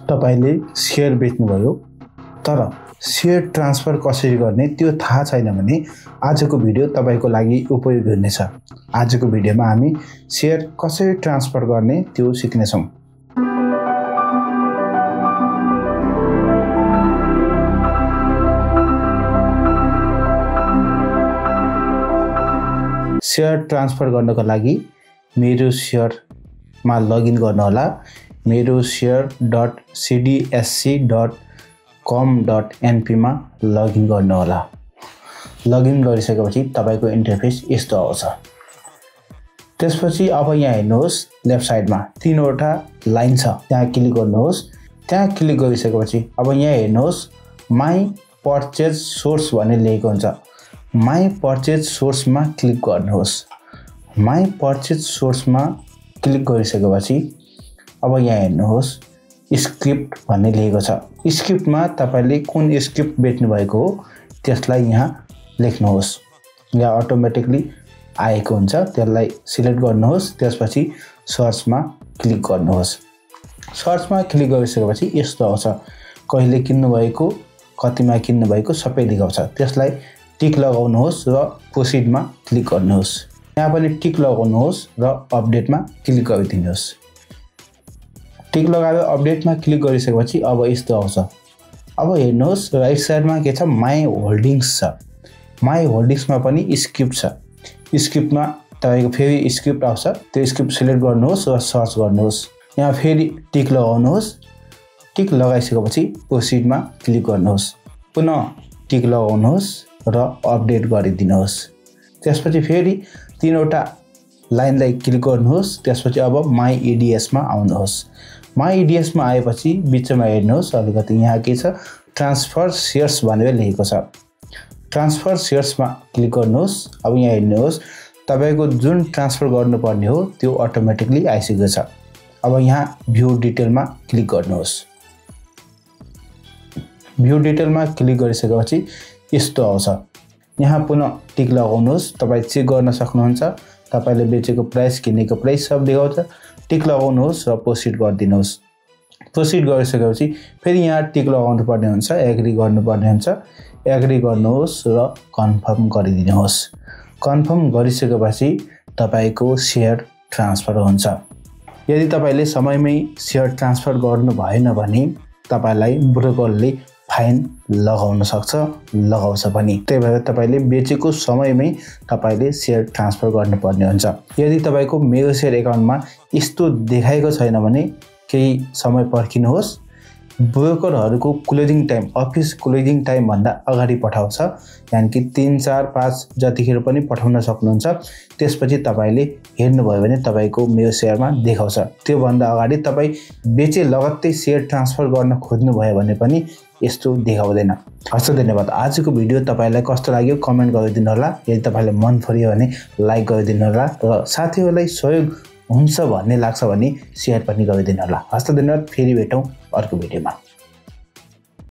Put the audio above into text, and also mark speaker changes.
Speaker 1: तपाईले शेयर बेच्नुभयो तर share transfer कसरी गर्ने त्यो थाहा छैन भने आजको भिडियो तपाईको लागि उपयोगी हुनेछ। आजको भिडियोमा हामी शेयर कसरी ट्रान्सफर गर्ने त्यो सिक्ने छौं। शेयर ट्रान्सफर गर्नको लागि मेरो शेयरमा लगइन गर्नु होला। मेरो share.cdsc.com.np मा लगइन गर्नु होला। लगइन गरिसकेपछि तपाईको इन्टरफेस यस्तो आउँछ। त्यसपछि अब यहाँ हेर्नुहोस् लेफ्ट साइडमा तीनवटा लाइन छ, त्यहाँ क्लिक गर्नुहोस्। त्यहाँ क्लिक गरिसकेपछि अब यहाँ हेर्नुहोस् माई परचेज सोर्स भन्ने लेखेको हुन्छ। माई परचेज सोर्समा क्लिक गर्नुहोस्। माई परचेज सोर्समा क्लिक गरिसकेपछि अब यहाँ हेर्नुहोस् स्क्रिप्ट भन्ने लेखेको छ। स्क्रिप्टमा तपाईले कुन स्क्रिप्ट बेच्नु भएको हो त्यसलाई यहाँ लेख्नुहोस्। यहाँ अटोमेटिकली आएको हुन्छ, त्यसलाई सिलेक्ट गर्नुहोस्। त्यसपछि सर्चमा क्लिक गर्नुहोस्। सर्चमा क्लिक गरिसकेपछि यस्तो आउँछ, कहिले किन्नु भएको, कतिमा किन्नु भएको सबै देखाउँछ। त्यसलाई टिक लगाउनुहोस् र प्रोसिडमा क्लिक गर्नुहोस्। यहाँ पनि टिक लगाउनुहोस् र अपडेटमा क्लिक गरिदिनुहोस्। टिक लगाएर अपडेटमा क्लिक गरिसकेपछि अब यस्तो आउँछ। अब हेर्नुहोस् राइट साइडमा के छ, माई होल्डिंग्स छ। माई होल्डिंग्समा पनि स्क्रिप्ट छ। स्क्रिप्टमा तपाईको फेरि स्क्रिप्ट आउँछ, त्यो स्क्रिप्ट सिलेक्ट गर्नुहोस् र सर्च गर्नुहोस्। यहाँ फेरि टिक लगाउनुहोस्। टिक लगाइसकेपछि प्रोसिडमा क्लिक गर्नुहोस्। पुनः टिक लगाउनुहोस् र अपडेट गरिदिनुहोस्। त्यसपछि फेरि तीनवटा लाइनलाई क्लिक गर्नुहोस्। त्यसपछि अब माई EDS मा आउनुहोस्। माई EDS मा आएपछि बिचमा हेर्नुहोस् अलिकति यहाँ के छ, ट्रान्सफर शेयर्स भनेर लेखेको छ। ट्रान्सफर शेयर्समा क्लिक गर्नुहोस्। अब यहाँ हेर्नुहोस् तपाईको जुन ट्रान्सफर गर्नुपर्ने हो त्यो अटोमेटिकली आइसकेको छ। अब यहाँ भ्यू डिटेलमा क्लिक गर्नुहोस्। भ्यू डिटेलमा क्लिक गरिसकेपछि यस्तो आउँछ। यहाँ पुनः टिक लगाउनुहोस्। तपाई चेक गर्न सक्नुहुन्छ, तपाईले बेचेको प्राइस, किनेको प्राइस सब देखाउँछ। टिक लगाउनुहोस् र प्रोसिड गरिदिनुहोस्। प्रोसिड गरिसकेपछि फेरि यहाँ टिक लगाउनु पर्ने हुन्छ, एग्री गर्नुपर्ने हुन्छ। एग्री गर्नुहोस् र कन्फर्म गरिदिनुहोस्। कन्फर्म गरिसकेपछि तपाईको शेयर ट्रान्सफर हुन्छ। यदि तपाईले समयमै शेयर ट्रान्सफर गर्नु भएन भने तपाईलाई ब्रोकरले फाइन लगाउन सक्छ, लगाउँछ पनि। त्यही भएर तपाईले बेचेको समयमै तपाईले शेयर ट्रान्सफर गर्नुपर्ने हुन्छ। यदि तपाईको मेरो शेयर एकाउन्टमा यस्तो देखाएको छैन भने केही समय पर्खिनुहोस्। ब्रोकरहरुको closing time, office closing time भन्दा अगाडि पठाउँछ, यानी कि 3, 4, 5 जतिखेर पनि पठाउन सक्नुहुन्छ। त्यसपछि तपाईले हेर्नुभयो भने तपाईको मेरो शेयरमा देखाउँछ। त्यो भन्दा अगाडि तपाई बेचे लगत्तै शेयर ट्रान्सफर गर्न खोज्नु भयो भने पनि यस्तो देखाउँदैन। हस्, धन्यवाद। आजको भिडियो तपाईलाई कस्तो लाग्यो कमेन्ट गरिदिनु होला। यदि तपाईलाई मन पर्यो भने लाइक गरिदिनु होला र साथीहरुलाई सहयोग हुन्छ भन्ने लाग्छ भने शेयर पनि गरिदिनु होला। हस्, धन्यवाद। फेरि भेटौं अर्को भिडियोमा।